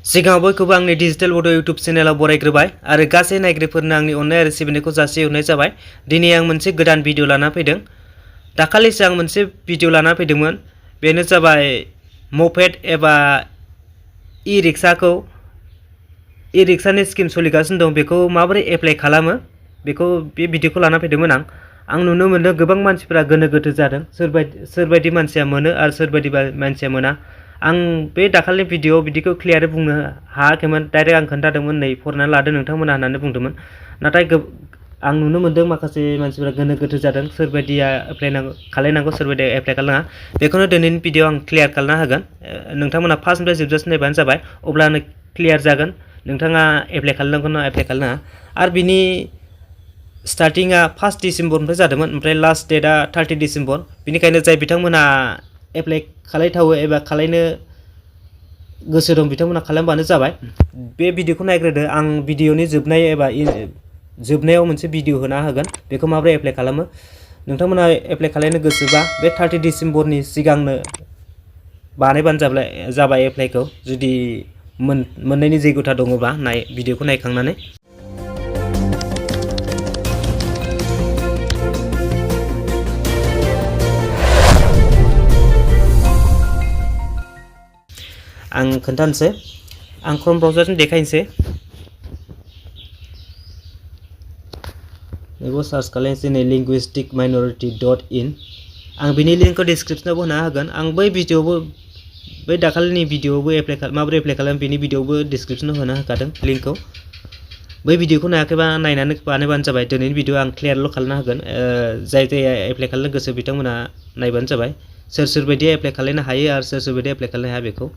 सिगाङाव बयखौबो आंनि डिजिटेल बड' इउट्युब चेनेलाव बरायग्रोबाय आरो गासै नायग्राफोरनो आंनि अननाय आरो सिबिनायखौ जासिहरनाय जाबाय। दिनै आं मोनसे गोदान भिडिअ लाना फैदों। दाखालिसो आं मोनसे भिडिअ लाना फैदोंमोन, बेनो जाबाय मपेड एबा इ-रिक्सानि स्किम सोलिगासिनो दं, बेखौ माबोरै एप्लाइ खालामो बेखौ बे भिडिअखौ लाना फैदोंमोन आं नुनो मोनदों गोबां मानसिफोरा गोनो गोथो जादों, सोरबायदि मानसिया मोनो आरो सोरबायदि मानसिया मोना। आं बे दाखालि भिडिअआव बिदिखौ क्लियारै बुंनो हायाखैमोन, डाइरेक्ट आं खोन्थादोंमोन नै फरायनानै लादो नोंथांमोना होननानै बुंदोंमोन। नाथाय आं नुनो मोनदों माखासे मानसिफोरा गोनो गोथो जादों, सोरबायदिया एप्लाइ खालायनांगौ सोरबायदिया एप्लाइ खालामनाङा। बेखौनो दिनैनि भिडिअआव आं क्लियार खालामना होगोन। नोंथांमोना फार्स्टनिफ्राय जोबजासिम नायबानो जाबाय, अब्लानो क्लियार जागोन नोंथाङा एप्लाइ खालामनांगौ ना एप्लाइ खालामनाङा। आरो बिनि स्टार्टिंआ 1 डिसेम्बरनिफ्राय जादोंमोन, ओमफ्राय लास्ट डेटआ 30 डिसेम्बर। बेनिखायनो जाय बिथांमोना एप्लाइ खालायथावो एबा खालायनो गोसो दं बिथांमोना खालामबानो जाबाय। बे भिडिअखौ नायग्रोदो, आं भिडिअनि जोबनायाव मोनसे भिडिअ होना होगोन, बेखौ माबोरै एप्लाइ खालामो। नोंथांमोना एप्लाइ खालायनो गोसोबा बे 30 डिसेम्बरनि सिगांनो बानायबानो जाबाय एप्लाइखौ, जुदि मोननायनि जैगथा दङबा भिडिअखौ नायखांनानै। आं खोन्थानोसै, आं क्रोम ब्राउजारजों देखायनोसै। बेखौ सार्च खालामनोसै नै linguisticminority.in। आं बिनि लिंकखौ डिसक्रिप्सनावबो होना होगोन। आं बै दाखालिनि भिडिअआवबो माबोरै एप्लाइ खालामो बेनि भिडिअआवबो डिसक्रिप्सनाव होना होखादों लिंकखौ। बै भिडिअखौ नायाखैबा नायनानै बानायबानो जाबाय। दिनैनि भिडिअ आं क्लियारल' खालामना होगोन, जाय एप्लाइ खालामनो गोसो बिथांमोना नायबानो जाबाय। सोर बायदिया एप्लाइ खालामनो हायो आरो सोर बायदिया एप्लाइ खालामनो हाया बेखौ।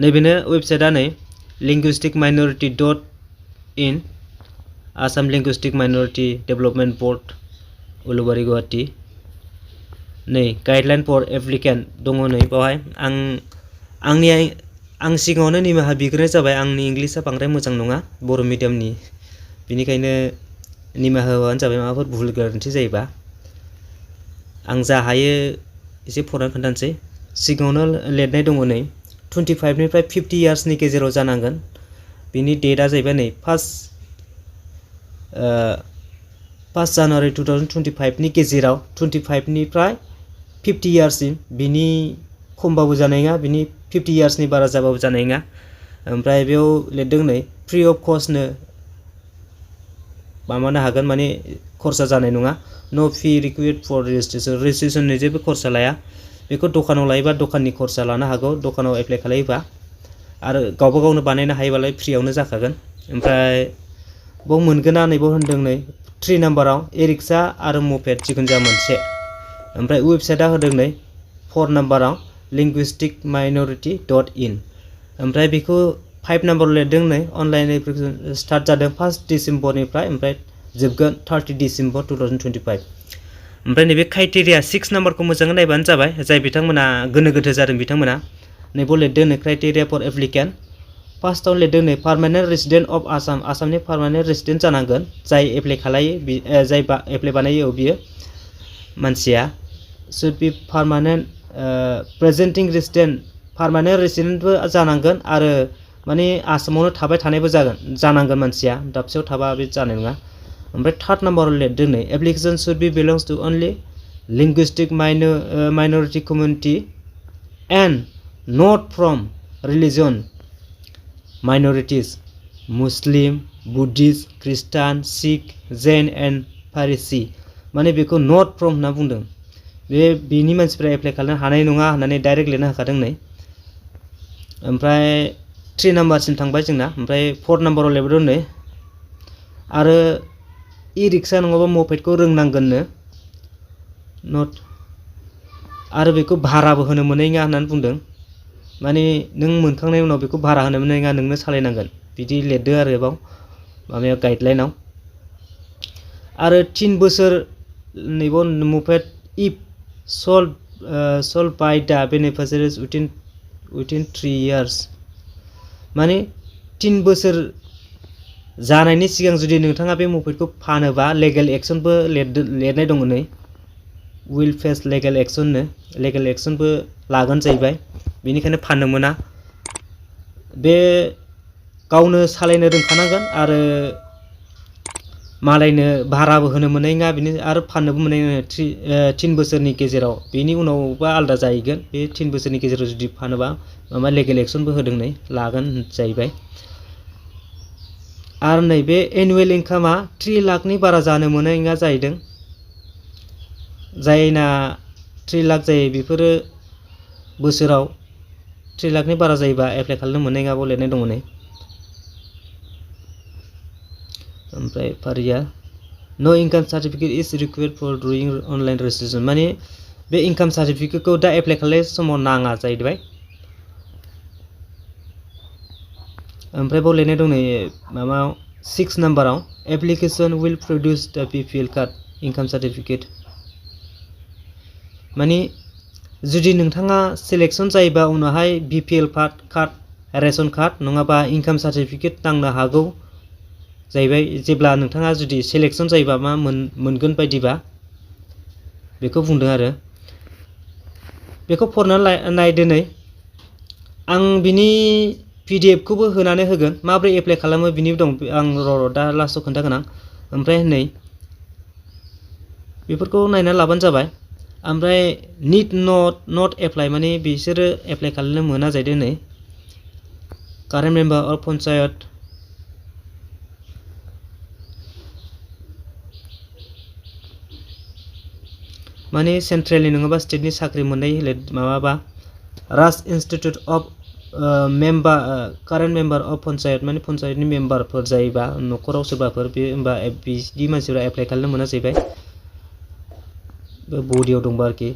नैबेनो वेबसाइटआ नै linguisticminority.in, Assam linguistic minority development board, Ulubari Guwahati. नै गाइडलाइन फर एप्लिकेन्ट दङ नै बेवहाय। आं सिगाङावनो निमाहा बिग्रोनाय जाबाय, आंनि इंलिसआ बांद्राय मोजां नङा बर' मिडियामनि, बेनिखायनो निमाहा होबानो जाबाय माबाफोर भुल गोरोन्थि जायोबा। आं जा हायो एसे फरायनानै खोन्थानोसै। सिगाङावनो लिरनाय दङ नै 25 निफ्राय 50 इयार्सनि गेजेराव जानांगोन। बिनि डेटआ जाहैबाय नै 1 जानुवारि 2025 नि गेजेराव, 25 निफ्राय 50 इयार्ससिम। बिनि खमबाबो जानाय नङा, बिनि 50 इयार्सनि बारा जाबाबो जानाय नङा। ओमफ्राय बेयाव लिरदों नै फ्रि अफ कस्टनो माबानो हागोन, माने खरसा जानाय नङा। नो फि रिक्वायर्ड फर रेजिस्ट्रेसननि जेबो खरसा लाया। बेखौ दखानाव लायोबा दखाननि खरसा लानो हागौ, दखानाव एप्लाइ खालायोबा, आरो गावबा गावनो बानायनो हायोबालाय फ्रियावनो जाखागोन। ओमफ्राय बाव मोनगोना नैबाव होनदों नै 3 नाम्बाराव इ-रिक्सा आरो मपेड जिखुनु जाया मोनसे। ओमफ्राय वेबसाइटआ होदों नै 4 नाम्बाराव linguisticminority.in। ओमफ्राय बेखौ 5 नाम्बाराव लिरदों नै अनलाइन एप्लिकेसन स्टार्ट जादों 1 डिसेम्बरनिफ्राय, ओमफ्राय जोबगोन 30 डिसेम्बर 2025। ओमफ्राय नैबे क्राइटेरिया 6 नाम्बारखौ मोजाङै नायबानो जाबाय, जाय बिथांमोना गोनो गोथो जादों बिथांमोना। नैबाव लिरदों नै क्राइटेरिया फर एप्लिकेन्ट। फार्स्टआव लिरदों नै पार्मानेन्ट रेसिडेन्ट अफ आसाम, आसामनि पार्मानेन्ट रेसिडेन्ट जानांगोन। जाय एप्लाइ खालायो जाय एप्लाइ बानायो बियो मानसिया should be permanent presenting resident, permanent रेसिडेन्टबो जानांगोन आरो माने आसामावनो थाबाय थानायबो जानांगोन मानसिया, दाबसेयाव थाबा बे जानाय नङा। ओमफ्राय 3 नाम्बाराव लिरदों नै application should be belongs to only linguistic minority community and not from religion minorities, Muslim, Buddhist, Christian, Sikh, Jain and Parsi. माने बेखौ नट फ्रम होनना बुंदों। बेनि मानसिफ्रा एप्लाइ खालामनो हानाय नङा होननानै डाइरेक्ट लिरना होखादों नै। ओमफ्राय 3 नाम्बारसिम थांबाय जोंना। ओमफ्राय 4 नाम्बाराव लिरदों नै आरो इ-रिक्सा नङाबा मपेडखौ रोंनांगोननो, आरो बेखौ भाराबो होनो मोननाय नङा होननानै बुंदों। माने नों मोनखांनायनि उनाव बेखौ भारा होनो मोननाय नङा, नोंनो सालायनांगोन बिदि लिरदों आरो बाव माबायाव गाइडलाइनाव। आरो 3 बोसोर नैबाव मपेड इफ सोल्ड बाय दा बेनिफिशियारिज उइथिन 3 इयार्स। माने 3 बोसोर जानायनि सिगां जुदि नोंथाङा बे मपेडखौ फानोबा लिगेल एक्सनबो लिरनाय दङ नै। will face legal action नो legal action बो लागोन जाहैबाय बेनिखायनो फाननो मोना बे गावनो सालायनो रोंखानांगोन आरो मालायनो भाराबो होनो मोननाय नङा बिनि आरो फाननोबो मोननाय नङा 3 बोसोरनि गेजेराव बेनि उनावबा आलादा जाहैगोन बे 3 बोसोरनि गेजेराव जुदि फानोबा माबा लेगेल एक्सनबो होदों नै लागोन जाहैबाय आरो नै बे एनुवेल इनकामा 3 लाखनि बारा जानो मोननाय नङा जाहैदों जायना 3 लाख जायो बेफोरो बोसोराव 3 लाखनि बारा जायोबा एप्लाइ खालामनो मोननाय नङाबो लिरनाय दङ नै ओमफ्राय फारिया नो इनकाम सार्टिफिकेट इज required four doing online registration माने बे इनकाम सार्टिफिकेटखौ दा एप्लाइ खालामनाय समाव नाङा जाहैबाय ओमफ्राय बाव लिरनाय दं नै माबा 6 नाम्बाराव एप्लिकेशन विल प्रड्यूस द बीपीएल कार्ड इनकाम सार्टिफिकेट माने जुदि नोंथाङा सिलेक्शन जायोबा उनावहाय बीपीएल कार्ड रेशन कार्ड नङाबा इनकाम सार्टिफिकेट नांनो हागौ जाहैबाय जेब्ला नोंथाङा जुदि सिलेक्शन जायोबा मा मोनगोन बायदिबा बेखौ बुंदों आरो बेखौ फरायनानै नायदो नै आं बिनि पीडीएफ खौबो होनानै होगोन माब्रै एप्लाइ खालामो बिनि दं आं दा लास्टआव खोन्थागोन आं ओमफ्राय नै बेफोरखौ नायना लाबानो जाबाय ओमफ्राय नीड नट एप्लाइ माने बिसोरो एप्लाइ खालामनो मोना जाहैदों नै कारेन्ट मेम्बार अफ पन्चायत माने सेन्ट्रेलनि नङाबा स्टेटनि साख्रि मोननाय माबाबा Raj institute of member current member of panchayat माने पन्चायतनि मेम्बारफोर जायोबा न'खराव सोरबाफोर बे होमबा बिदि मानसिफोरा एप्लाइ खालामनो मोना जाहैबाय बे बडियाव दंबा आरोखि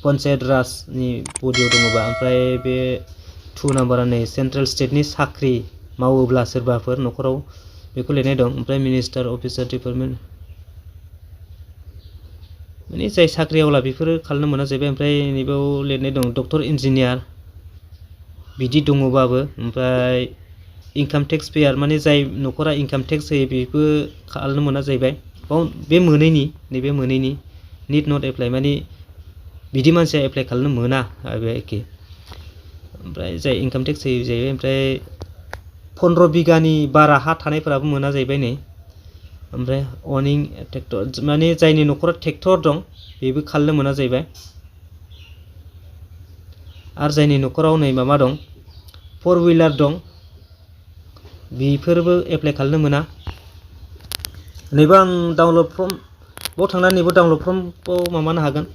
पन्चायत राजनि बडियाव दङबा ओमफ्राय बे 2 नाम्बारा नै सेन्ट्रेल स्टेटनि साख्रि मावोब्ला सोरबाफोर न'खराव बेखौ लिरनाय दं ओमफ्राय मिनिस्टार अफिसार डिपार्टमेन्ट माने जाय साख्रियावला बेफोरो खालामनो मोना जाहैबाय ओमफ्राय नैबाव लिरनाय दं डक्टर इन्जिनियार बिदि दङबाबो ओमफ्राय इनकाम टेक्स पेयार माने जाय न'खरा इनकाम टेक्स होयो बेबो खालामनो मोना जाहैबाय बे मोनैनि नैबे मोनैनि नीड नट एप्लाइ माने बिदि मानसिया एप्लाइ खालामनो मोना आरोखि ओमफ्राय जाय इनकाम टेक्स होयो जाहैबाय ओमफ्राय 15 बिगानि बारा हा थानायफोराबो मोना जाहैबाय नै ओमफ्राय अनिं ट्रेक्टर माने जायनि न'खराव ट्रेक्टर दं बेबो खालामनो मोना जाहैबाय आरो जायनि न'खराव नै माबा दं 4 व्हीलार दं बेफोरबो एप्लाइ खालामनो मोना नैबो आं डाउनलड फर्म बाव थांनानै नैबो डाउनलड फर्मखौ माबानो हागोन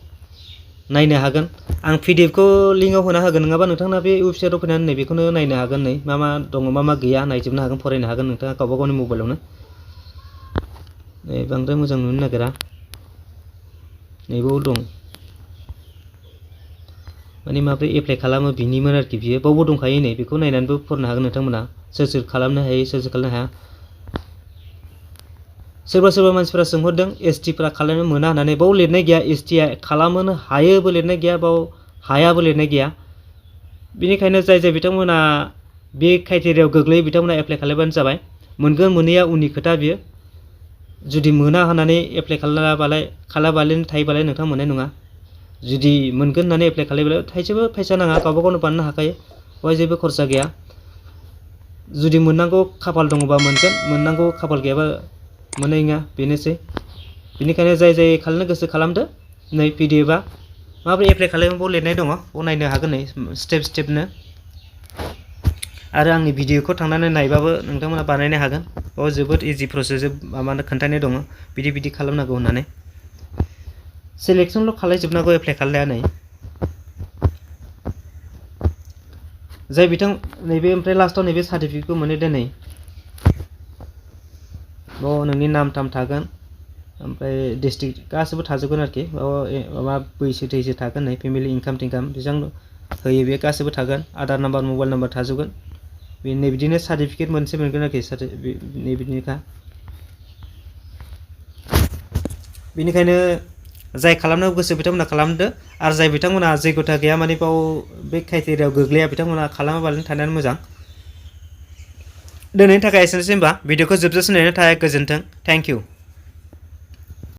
नायनो हागोन आं पीडीएफ खौ लिंकआव होना होगोन नङाबा नोंथाङा बे वेबसाइटआव फैनानै नै बेखौनो नायनो हागोन नै मा दङ मा गैया नायजोबनो हागोन फरायनो हागोन नोंथाङा गावबा गावनि मबाइलावनो नै बांद्राय मोजां नुनो नागिरा नैबाव दं माने माब्रै एप्लाइ खालामो बिनिमोन आरोखि बियो बावबो दंखायो नै बेखौ नायनानैबो फरायनो हागोन नोंथांमोना सोर खालामनो हायो सोर खालामनो हाया सोरबा मानसिफोरा सोंहरदों एसटिफोरा खालामनो मोना होननानै बाव लिरनाय गैया एसटिआ खालामनो हायोबो लिरनाय गैया बाव हायाबो लिरनाय गैया बेनिखायनो जाय बिथांमोना बे क्राइटेरियायाव गोग्लैयो बिथांमोना एप्लाइ खालामबानो जाबाय मोनगोन मोनैया उननि खोथा बियो जुदि मोना होननानै एप्लाइ खालामाबालाय थायोबालाय नोंथां मोननाय नङा जुदि मोनगोन होननानै एप्लाइ खालामबालाय थाइसेबो फैसा नाङा गावबा गावनो बानायनो हाखायो बेवहाय जेबो खरसा गैया जुदि मोननांगौ खाफाल दङबा मोनगोन मोननांगौ खाफाल गैयाबा मोननाय नङा बेनोसै बेनिखायनो जाय खालामनो गोसो खालामदो नै पीडीएफआ माब्रै एप्लाइ खालामो बाव लिरनाय दङ बाव नायनो हागोन नै स्टेपनो आरो आंनि भिडिअखौ थांनानै नायबाबो नोंथांमोना बानायनो हागोन बाव जोबोद इजि प्रसेस माबानो खोन्थानाय दङ बिदि खालामनांगौ होननानै सिलेक्शनल' खालामजोबनांगौ एप्लाइ खालामनाया नै जाय बिथां नैबे ओमफ्राय लास्टआव नैबे सार्टिफिकेटखौ मोनो दोनै बाव नोंनि नाम थागोन ओमफ्राय डिस्ट्रिक्ट गासिबो थाजोबगोन आरोखि बाव माबा बैसो थैसो थागोन नै फेमिलि इनकाम बेसेबां होयो बे गासिबो थागोन आधार नाम्बार मबाइल नाम्बार थाजोबगोन नै बिदिनो सार्टिफिकेट मोनसे मोनगोन आरोखि नै बिदिनोखा बेनिखायनो जाय खालामनो गोसो बिथांमोना खालामदो आरो जाय बिथांमोना जैगथा गैया माने बाव बे क्राइटेरियायाव गोग्लैया बिथांमोना खालामाबालानो थानायानो मोजां दिनैनि थाखाय एसेनोसै होनबा भिडिअखौ जोबजासिम नायनो थाखाय गोजोन्थों थेंक इउ